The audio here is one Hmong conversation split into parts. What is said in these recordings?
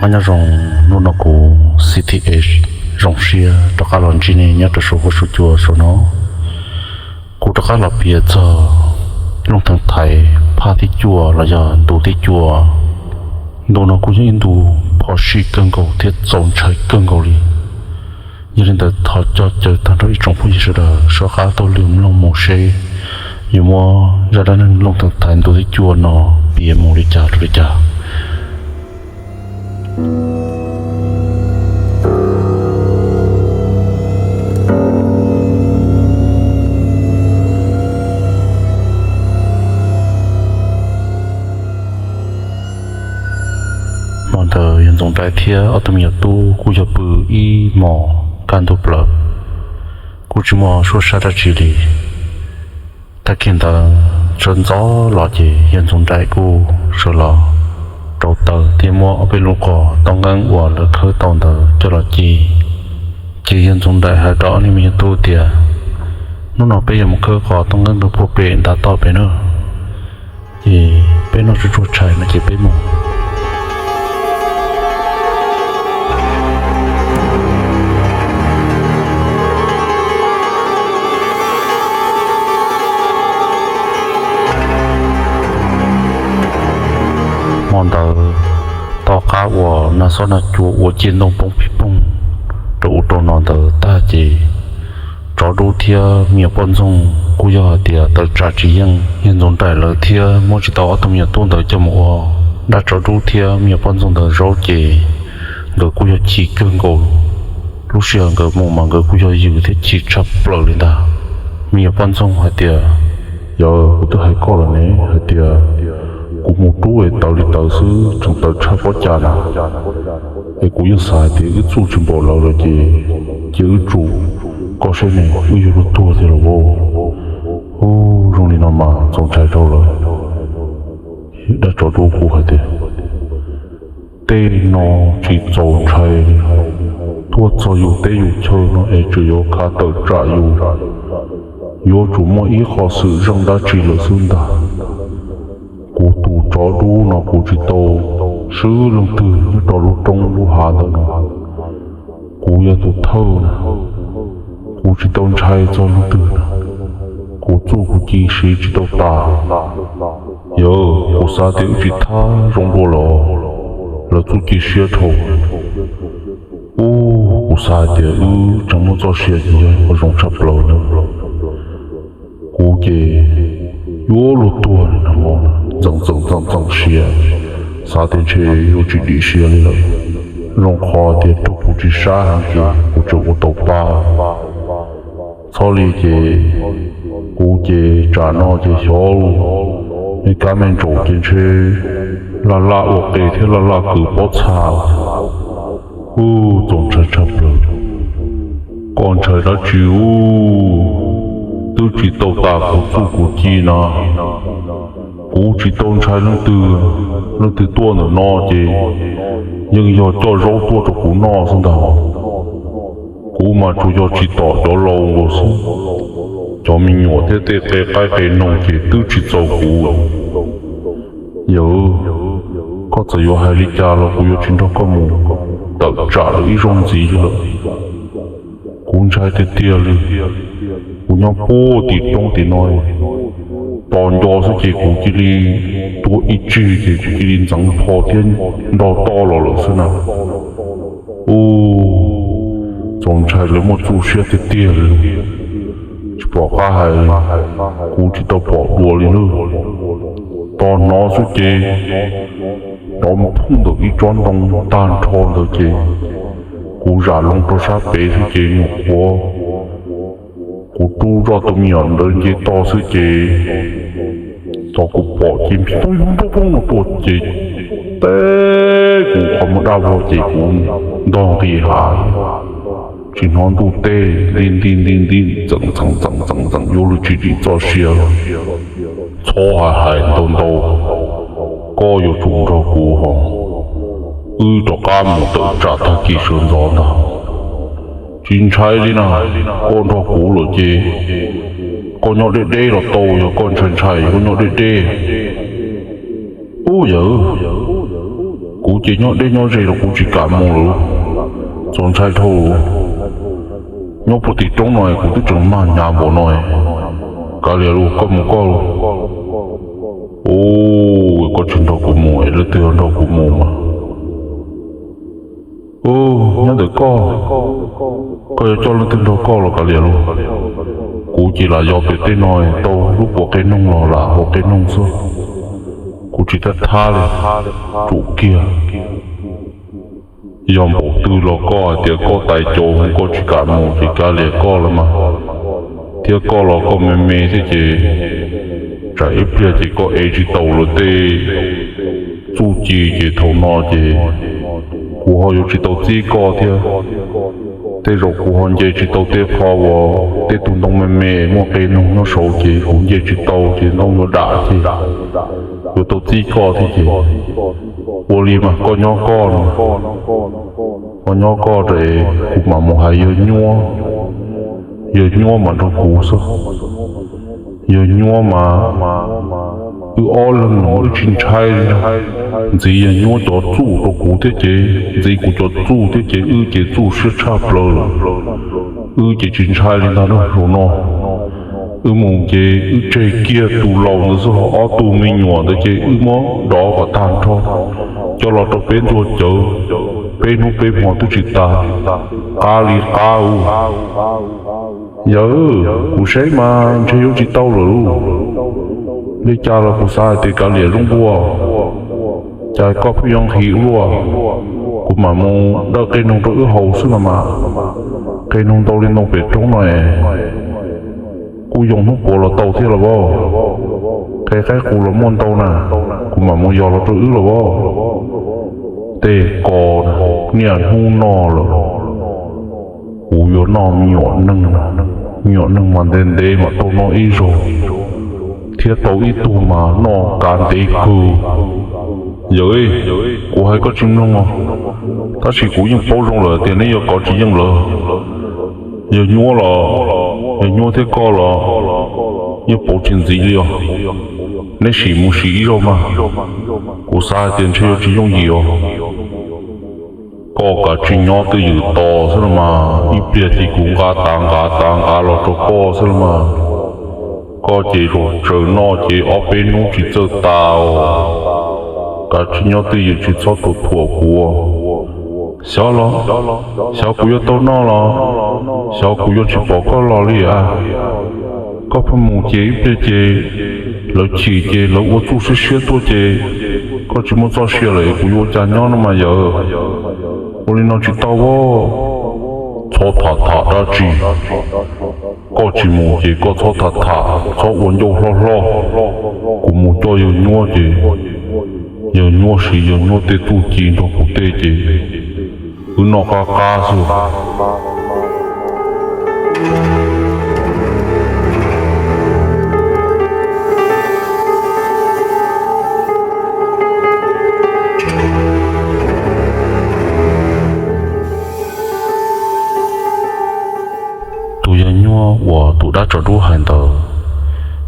Nyob zoo, hnub no kuv C T H zoo siab rov qab los ntsib nej nyob rau saum huab saum cua saum no. Kuv rov qab los piav txog Looj Theev Thaiv phaj thib cuaj los yog ntu thib cuaj. Ntu no kuj yog ib ntu phom sij kawg nkaus thiab txaus ntshai kawg nkaus li. Yog li ntawd thov coj caw tag nrho ib tsoom phooj ywg sawv daws soj qab taug lw mloog mus seb yuav muab zaj dab neeg Looj Theev Thaiv ntu thib cuaj no piav mus li cas rau li cas. Hmo ntawd yawg Ntxoov Nraim thiab ob tug me nyuam tub kuj yog pw ib hmos kaj ntug plaws, kuj tsis muaj suab sab dab tsi li. Tag kis ntawd sawv ntxov los ces yawg Ntxoov Nraim kuj sawv los rauv taws thiab muab ob peb lub qos toob nqeeb uas lawv khawb tau ntawd coj los ci. Ces yawg Ntxoov Nraim hais rau ob niag me nyuam tub tias, hnub no peb yuav mus khawb qos toob nqeeb rau puag pem ntav toj pem na, ces peb noj tsuag tsuag tshais no ces peb mus. Hmo ntawd tom qab uas nag xob nag cua ua ciaj ntoo poob pij poog rau ub rau no ntawd tag ces tsov dub thiab me nyuam poj ntxoog kuj yog hais tias tawm tsam tsis yeej yawg Ntxoov Nraim lawv thiab muab tsis tau ob tug me nyuam tub ntawd coj mus ua dab tsov dub thiab me nyuam poj ntxoog ntawd zaub ces nkawd kuj yog chim kawg nkaus. Lub sij hawm nkawd mus mas nkawd kuj yog yws thiab chim tshaj plaws li ntag. Me nyuam poj ntxoog hais tias, yawg, kuv twb hais koj lawm ne hais tias kuv mus rub es tawv li tawv xwb tseem tawv tshaj pob cas na, es kuv yeej xav hais tias wb txuj tsis npaum lawv lawm ces cia wb tsum, koj saib ne wb yuav luag tuag tiag los as. Ub, zoo li no mas txaus ntshai dhau lawm. Dab tsov dub kuj hais tias, tej no tsis txaus ntshai li, tuaj txog yus teb yus chaw no es tseem yuav khav tawm tsam yus, yuav tsum muaj ib qho xwm txheej dab tsi lawm xwb ntag. Kuv tus tsov dub no kuv tsis tau swb leej twg nyob rau lub roob lub hav ntawm no. Kuv yog tus thawj na, kuv tsis tau ntshai txog leej twg na, kuv txuj kuv ci siv tsis tau tas. Yawg, kuv xav tias wb tsis thab zoo dua los, lawv txuj ci siab dhau. Ub, kuv xav hais tias wb tseem muaj txoj sia ces yog ib qho zoo tshaj plaws na. Kuv ces yuav luag tuag li no, ntxeev ntxeev ntxeev ntxeev siab, xav tias ntshe yuav tsis dim siab li lawm. Zoo qhov tias raug kuv tsis sab heev ces kuv tseem ua tau pa. Txhob li ces kuv ces tsam no ces xyov me kab me ntsaum ces ntshe laj laj ua qe thiab laj laj kwv pob txha. Ub, txaus ntshai tshaj plaws. Koj ntshai dab tsi ub? Twb tsis tau tas kuv txuj kuv ci na. Kuv tsis tau ntshai leej twg, leej twg tuaj ntawm no ces yeej yog coj zaub tuaj rau kuv noj xwb ntag. Kuv mas tsuas yog tsis tom cov laus nkaus xwb, cov me nyuam thiab tej qe qaib qe noog ces twb tsis txaus kuv. Yawg, koj txawm yuav hais li cas los kuv yuav tsis nrog koj mus tawm tsam lawv ib zaug ntxiv li lawm. Kuv ntshai tiag tiag li. Kuv nyob puag tim roob tim no, tos nco xwb ces kuv cia li tuag ib tsig ces kuv cia li ntxeev pho thiab nto toj los lawm xwb na. Ub, txaus ntshai lawv muaj txuj siab tiag tiag li. Tsis pom qab hais, kuv tsis tau pom dua li na. Tos hnov xwb ces nrov phooj ntawm ib tsob ntoo tag nrho ntawd ces kuv zam loo rau sab pem xwb ces nyuam qhuav kuv rub zoj tus me nyuam ntawd nce toj xwb ces thaum kuv pom ces npib toob yug nrov poob no tuaj ces teb kuv qhov muag daj vog ces kuv ntog nqis hav, tsis hnov ntuj teb nti nti nti nti ntxeem ntxeem ntxeem ntxeem ntxeem yuav luag tsis dim txoj sia. Txhob hais hais ntau ntau, koj yuav tsum nrog kuv hos. Wb rov qab mus tawm tsam tag kis sawv ntxov ntag. Tsis ntshai li na, koj nrog kuv lawm ces koj nyob deb deb los tau, yog koj ntshai ntshai koj nyob deb deb. Ub yawg, Kuv ces nyob deb nyob ze los kuv tsis kam mus lawm. Txaus ntshai dhau. Nyob puag tim roob no kuv twb tseem mag hnyav npaum no. Kav liam lauj, koj mus koj lauj. Ub, koj tsis nrog kuv mus es leej twg yuav nrog kuv mus mas? Ub, nyob ntawm koj, koj yuav coj leej twg nrog koj los kav liam lauj. Kuv ces lam yog pem tej no tau lub puas qe noog los lam haus qe noog xwb. Kuv tsis thab thab li, tsum kiag. Yog npaum twg los koj hais tias koj tais caus koj tsis kam mus ces kav liam koj los mas. Thiab koj los koj me me thiab ces tsam ib pliag ces koj ev tsis taus lawv tej txuj ci ces thaum no ces kuv ho yuav tsis tau txib koj thiab. Tej zaum kuv ho nce tsis tau tej qho uas tej tug ntoo me me muaj qe noog nyob saud ces kuv nce tsis tau ces ntoo yuav dam ces yuav tau txib koj thiab ces ua li mas koj nyob koj no. Koj nyob koj es kuv mam mus hais yawg nyuab, yawg nyuab mas nrog kuv xwb. Yawg nyuab mas wb ob leeg no wb tsis ntshai li ntag. Ntxiv yawg nyuab cov txuj rau kuv thiab ces ntxiv kuv cov txuj thiab ces wb ces txuj siab tshaj plaws lawm. Wb ces tsis ntshai li ntag na. Zaum no wb mus ces wb tseg kiag tus laus ntawd xwb, ob tug me nyuam ntawd ces wb muab dov kom tag nrho coj los rau peb ntxuag cawv, peb hnub peb hmo twb tsis tas, qab li qab u. Yawg, kuv saib mas ntshe yuav tsis tau lawm lauj. Li cas los kuv xav hais tias kav liam zoo dua, cas koj pheej yuav nqhis ua luaj. Kuv mam mus dawj qe noog rau wb haus xwb los mas, qe noog ntau li ntoo pem roob no es kuj yoo hnub puav los tau thiab los as. Qe qaib qus los muaj ntau na, kuv mam mus yos los rau wb los as. Tej ko, niaj hnub no lawm, kuv yuav noj me nyuam neeg, me nyuam neeg mas ntev ntev mam tau noj ib zaug, thiab tau ib tug mas noj kav ntev kawg. Yawg, kuv hais koj tsis mloog os, tab sis kuv yeej paub zoo lawm tias neb yuav kov tsis yeej lawv. Yawg nyuab los, yawg nyuab thiab koj los yeej pauv tsis ntxiv li os. Neb sim mus sim ib zaug mas, kuv xav hais tias ntshe yuav tsis yooj yim os. Koj kav tsij nyob twj ywm tos xwb los mas, ib pliag ces kuv nqa tav nqa tav nqa los rau koj xwb los mas. Koj ces zaum tsaws noj ces ob peb hnub tsis txawj tas os. Kav tsij nyob twj ywm tsis txhob thuam thuam kuv. Xyov los, xyov kuv yuav tau noj los, xyov kuv yuav tsis pom koj los li a. Koj pheej mus ces ib pliag ces lawv chim ces lawv ua txuj siab siab tuaj ces koj tsis muaj txoj sia lawm es kuv yuav ua cas nyob no mas yawg. Ua li no tsis tau as. Txhob tham tham dab tsi. Koj tsis mus ces koj txhob tham tham, txhob ua ncauj hlob hlob. Kuv mus coj yawg nyuab ces yawg nyuab siv yawg nyuab tej txuj ci nrog kuv tej ces wb noj qab qab xwb. Tus yawg nyuab uas tus dab tsov dub hais ntawd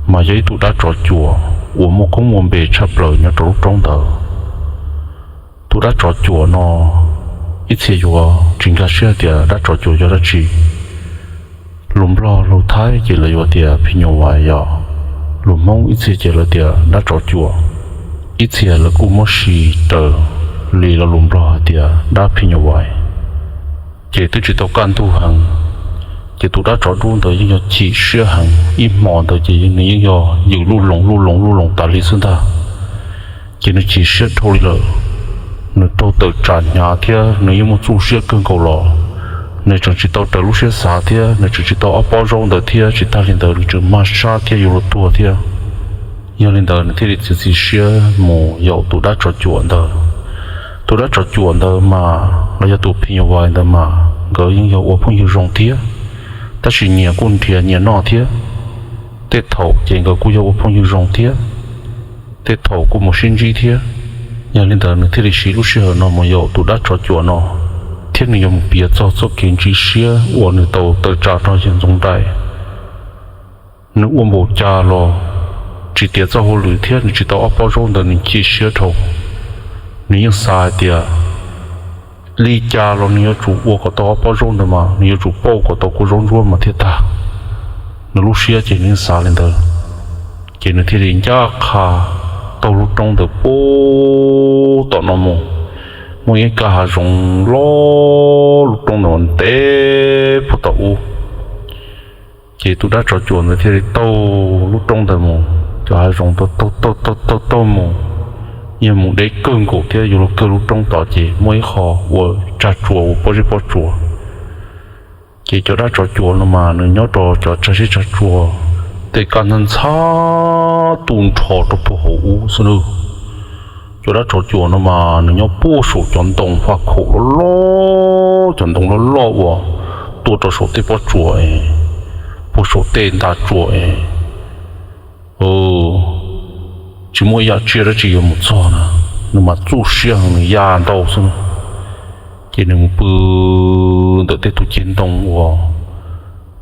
mas yog ib tug dab tsov cuam uas muaj koob muaj npe tshaj plaws nyob rau lub roob ntawd. Tus dab tsov cuam no ib txhia yuav tsis nkag siab tias dab tsov cuam yog dab tsi. Lus Nplog lus Thaib ces lawv yuav tias phim nyuj vais yom. Lus Hmoob ib txhia ces lawv tias dab tsov cuam, ib txhia lawv kuj muab siv raws li lo lus Nplog hais tias dab phim nyuj vais. Ces twb tsis tau kaj ntug heev, ces tus dab tsov dub ntawd yeej yog chim siab heev, ib hmo ntawd ces nws yeej yog yws lub loos lub loos lub loos tas li xwb ntag. Ces nws chim siab dhau li lawm, nws raug tawm tsam hnyav thiab nws yeej muaj txuj siab kawg nkaus los nws tseem tsis tau raws lub siab xav thiab nws tseem tsis tau ob pob zaub ntawd thiab tsis tag li ntawd nws tseem mag sab thiab yuav luag tuag thiab. Yog li ntawd nws thiaj li txiav txim siab mus yaum tus dab tsov cuam ntawd. Tus dab tsov cuam ntawd mas los yog tus phim nyuj vais ntawd mas nkawd yeej yog ua phooj ywg zoo thiab, tab sis nyias kuj nrhiav nyias noj thiab. Tej thaum ces nkawd kuj yog ua phooj ywg zoo thiab, tej thaum kuj mus sib ntsib thiab. Yog li ntawd nws thiaj li siv lub sij hawm no mus yaum tus dab tsov cuam no, thiab nws yuav mus piav txog txoj kev ntsib siab uas nws tau tawm tsam nrog yawg Ntxoov Nraim. Nws ua npaum cas los tsis tiav txoj hauj lwm thiab nws tsis tau ob pob zaub ntawd nws chim siab dhau. nws yeej xav hais tias li cas los nws yuav tsum ua kom tau ob pob zaub ntawd mas nws yuav tsum pauj kom tau kua zaub ntsuab mas thiaj tag. Nws lub siab ces nws yeej xav li ntawd, ces nws thiaj li ncaj qha taug lub roob ntawd puag tom no mus. Muaj ib kaj hav zoov loj, lub roob ntawd ntev puag tom ub. Ces tus dab tsov cuam ntawd thiaj li taug lub roob ntawd mus, cov hav zoov taug taug taug taug mus, yeej mus deb kawg nkaus thiab yuav luag kawg lub roob tod ces muaj ib qho ua tsag tsuas ua pob zeb pob tsuas. Ces cov dab tsov cuam no mas nws nyob rau cov tsag zeb tsag tsuas tej kaj ntxhab ntxhab tu nrho rau puag hauv ub xwb nawb. Cov dab tsov cuam no mas nws nyob puag saum cov ntoo faj khaum loj loj, cov ntoo loj loj uas tuaj rau saum tej pob tsuas es, puag saum tej nta tsuas es, tsis muaj ib yam tsiaj dab tsi yuav mus txog na, nws mas txuj siab heev nws ya ntau xwb na. Ces nws mus pw ntawm tej tus ceg ntoo uas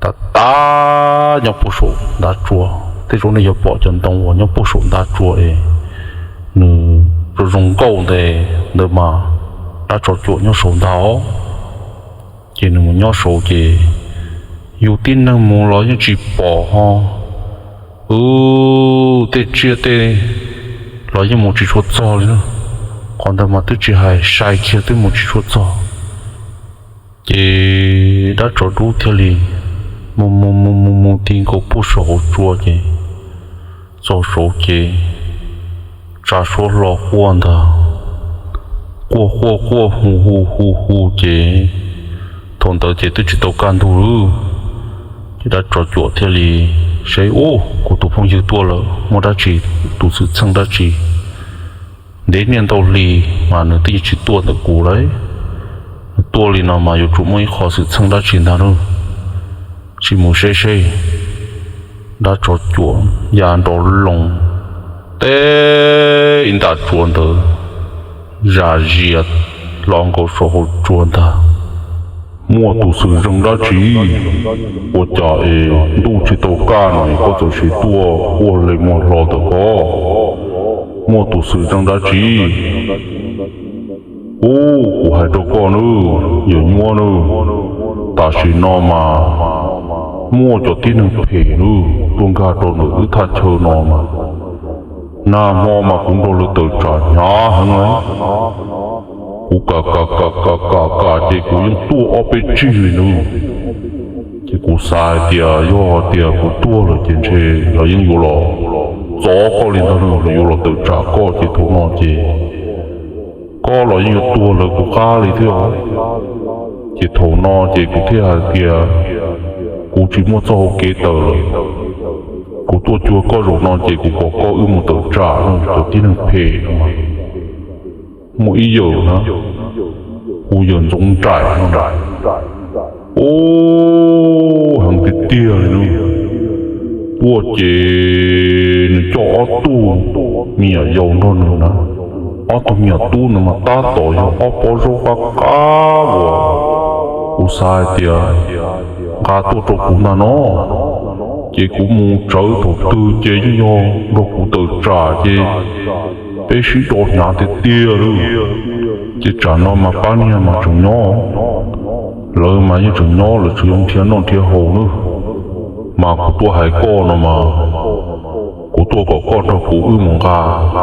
tas tas nyob puag saum nta tsuas, tej zaum nej yuav pom cov ntoo uas nyob puag saum nta tsuas es nws zoo zoo nkauj ntev ntawd mas dab tsov cuam nyob saud ntag. Ces nws mus nyob saud ces yus tib neeg mus los yeej tsis pom ho, tej tsiaj tej los yeej mus tsis tshua txog li na. Qhov ntawd mas twb tsis hais sai kiag twb mus tsis tshua txog. Ces dab tsov dub thiaj li mus mus mus mus mus ti nkaus puag saum hauv tsua ces txog saud ces tsa suab hlo quaj ntag, quaj quaj quaj hu hu hu hu ces thaum ntawd ces twb tsis tau kaj ntug lawm. Ces dab tsov cuam thiaj li saib, ub, kuv tus phooj ywg tuaj lawm, muaj dab tsi, tus xwm txheej dab tsi? Ntev niaj ntau hli mas nws twb yeej tsis tuaj ntawm kuv lawm. Nws tuaj li no mas yuav tsum muaj ib qho xwm txheej dab tsi ntag lauj. Sim mus saib seb. Dab tsov cuam ya nrov loo teb ib nta tsua ntawd, zam zias los nkaus saum hauv tsua ntag. Muaj tus xwm txheej dab tsi? Ua cas es ntuj tsis tau kaj no es koj txawm sim tuaj quaj hle muag hlo ntawm ko? Muaj tus xwm txheej dab tsi? Ub, kuv hais rau koj nawb, yawm nyuab nawb, tam sim no mas muaj cov tib neeg phem nawb tuaj nkag rau ntawm wb thaj chaw no mas, nag hmo mas kuv nrog lawv tawm tsam hnyav heev lawm. Kuv kam kam kam kam kam kam ces kuv yeej tuaj ob peb tsig li nawb. Ces kuv xav hais tias yog hais tias kuv tuag lawm ces ntshe lawv yeej yuav los txov koj li ntag, lawv yuav los tawm tsam koj ces thaum no ces koj los yeej yuav tuag lawv kuv qab li thiab. Ces thaum no ces kuv thiaj hais tias kuv tsis muaj txoj hau kev tawm lawm, kuv tuaj cuag koj zaum no ces kuv kom koj wb mus tawm tsam no cov tib neeg phem no. Muaj ib yawm na, hu yawm Ntxoov Nraim no. Ub, heev tiag tiag li nawb. Tuaj ces nws coj ob tug me nyuam yaus nrog nws na. Ob tug me nyuam tub ntawd mas tab tom yog ob pob zaub qab qab uas kuv xav hais tias nqa tuaj rau kuv ntag no, ces kuv mus tsawv thaum twg ces yeej yog nrog kuv tawm tsam ces peb sib do hnyav tiag tiag li. Ces tsam no mas pab niag mas tseem nyob, lawv mas yeej tseem nyob, lawv tseem yuav nrhiav noj nrhiav haus nawb. Mas kuv tuaj hais koj no mas, kuv tuaj kom koj nrog kuv wb mus nqa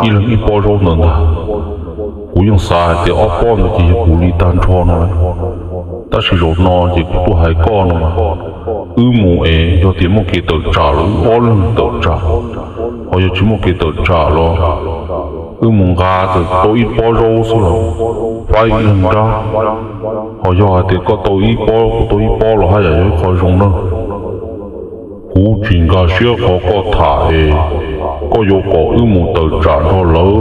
ib leeg ib pob zaub ntawd ntag. Kuv yeej xav hais tias ob pob ntawd ces yog kuv li tag nrho no lawm, tab sis zaum no ces kuv tuaj hais koj no mas, wb mus es yog tias muaj kev tawm tsam los wb ob leeg tawm tsam, ho yog tsis muaj kev tawm tsam los wb mus nqa tau ib pob zaub xwb los faib ib leeg nrab, ho yog hais tias koj tau ib pob kuv tau ib pob los haj yam yog ib qho zoo na. Kuv tsis nkag siab qhov koj tham es koj yuav kom wb mus tawm tsam nrog lawv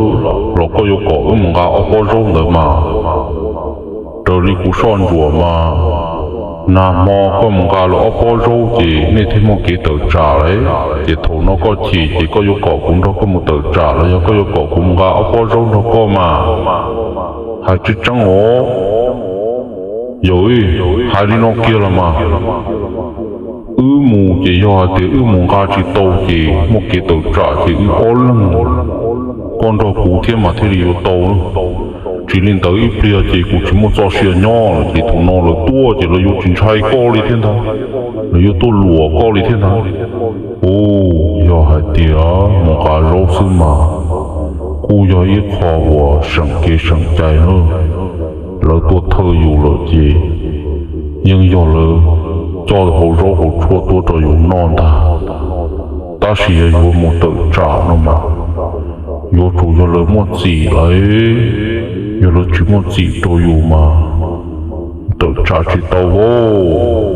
los koj yuav kom wb mus nqa ob pob zaub ntawd mas. Raws li kuv soj ntsuam mas, nag hmo koj mus nqa lawv ob pob zaub ces nej thiaj muaj kev tawm tsam lawm, ces thaum no koj chim ces koj yuav kom kuv nrog koj mus tawm tsam los yog koj yuav kom kuv mus nqa ob pob zaub nrog koj mas? Hais tseeb tseeb os. Yawm, hais li no kiag los mas, wb mus ces yog hais tias wb mus nqa tsis tau ces muaj kev tawm tsam ces wb ob leeg, koj nrog kuv thiab mas thiaj li yuav tau. Tsis li ntawd ib pliag ces kuv tsis muaj txoj sia nyob lawm ces thaum no lawv tuaj ces lawv yuav tsis ntshai koj li thiab ntag, lawv yuav tuaj luam koj li thiab ntag. Ub, yog hais tias mus nqa zaub xwb mas kuj yog ib qho uas seem kev seem cai na. Lawv tuaj thawj yus lawm ces yeej yog lawv coj hauv zaub hauv tshuaj tuaj rau yus noj ntag. Tab sis yog yuav mus tawm tsam no mas yuav tsum yog lawv muaj txim lawm, yog lawv tsis muaj txim rau yus mas tawm tsam tsis tau as.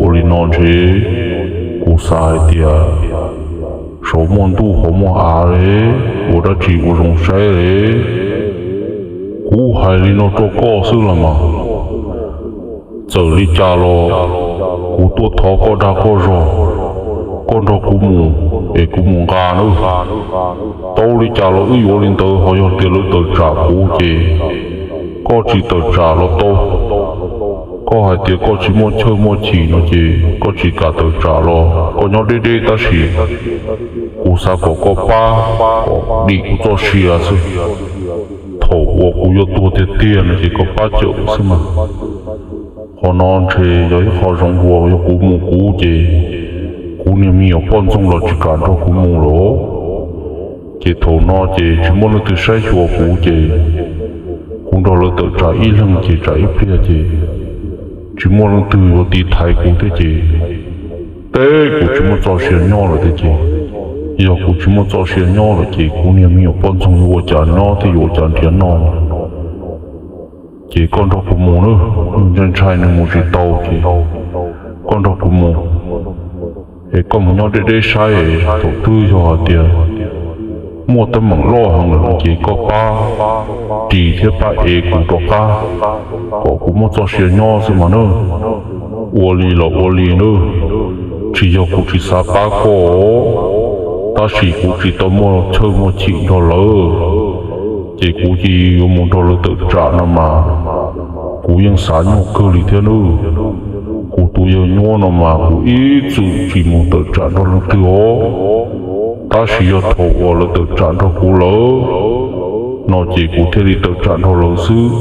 Ua li no ntshe kuv xav hais tias saum muaj ntuj hauv muaj av li, ua dab tsi ua zoo saib li. Kuv hais li no rau koj xwb los mas, txawm li cas los kuv tuaj thov koj dag koj zog, koj nrog kuv mus es kuv mus nqa nawb. Tau li cas los wb yuav ua li ntawd, ho yog tias lawv tawm tsam kuv ces koj tsis tawm tsam los tau. Koj hais tias koj tsis muaj chawj muaj chim no ces koj tsis kam tawm tsam los koj nyob deb deb tab sis kuv xav kom koj pab kom dim kuv txoj sia xwb. Thaum uas kuv yuav tuag tiag tiag no ces koj pab cawm xwb mas. Qhov no ntshe yog ib qho zoo dua, yog kuv mus kuv ces kuv niag me nyuam poj ntxoog los tsis kam nrog kuv mus lawm. Ces thaum no ces tsis muaj leej twg saib xyuas kuv ces kuv nrog lawv tawm tsam ib leeg ces tsam ib pliag ces tsis muaj leej twg yuav tiv thaiv kuv thiab ces teb kuv tsis muaj txoj sia nyob lawm thiab ces, yog kuv tsis muaj txoj sia nyob lawm ces kuv niag me nyuam poj ntxoog yuav ua cas nyob thiab yuav ua cas nrhiav noj. Ces koj nrog kuv mus nawb, nws ntshai ntshai nws mus tsis tau ces koj nrog kuv mus. Es koj mus nyob deb deb saib es thaum twg yog hais tias muaj teeb meem loj heev lawm no ces koj pab ris thiab pab ev kuv rov qab kom kuv muaj txoj sia nyob xwb mas nawb. Ua li los ua li nawb, tsis yog kuv tsis xav pab koj, tab sis kuv tsis tau muaj chawj muaj chim nrog lawv, ces kuv cia yuav mus nrog lawv tawm tsam no mas kuv yeej xav nyuaj kawg li thiab nawb. Kuv tus yawg nyuab no mas kuv ib txwm tsis mus tawm tsam nrog leej twg os, tab sis yog thaum uas lawv tawm tsam nrog kuv lawm no ces kuv thiaj li tawm tsam nrog lawv xwb.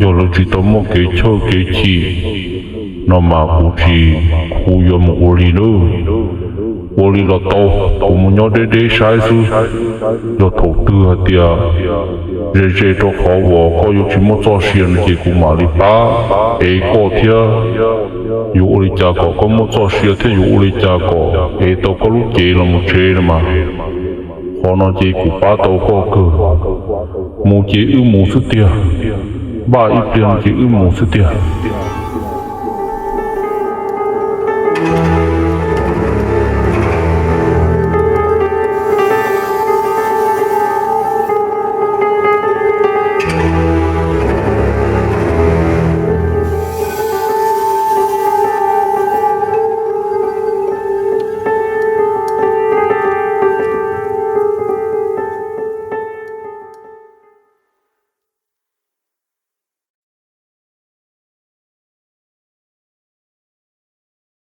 Yog lawv tsis tau muaj kev chawj kev chim no mas kuv tsis, kuv yuav mus ua li nawb. Ua li los tau, kuv mus nyob deb deb saib xwb. Yog thaum twg hais tias ze ze rau qhov uas koj yuav tsis muaj txoj sia no ces kuv mam li pab ev koj thiab. Yuav ua li cas kom koj muaj txoj sia thiab yuav ua li cas kom ev tau koj lub cev los mus tsev no mas, qhov no ces kuv pab tau koj kawg. Mus ces wb mus xwb tiag, npaj ib pliag no ces wb mus xwb tiag.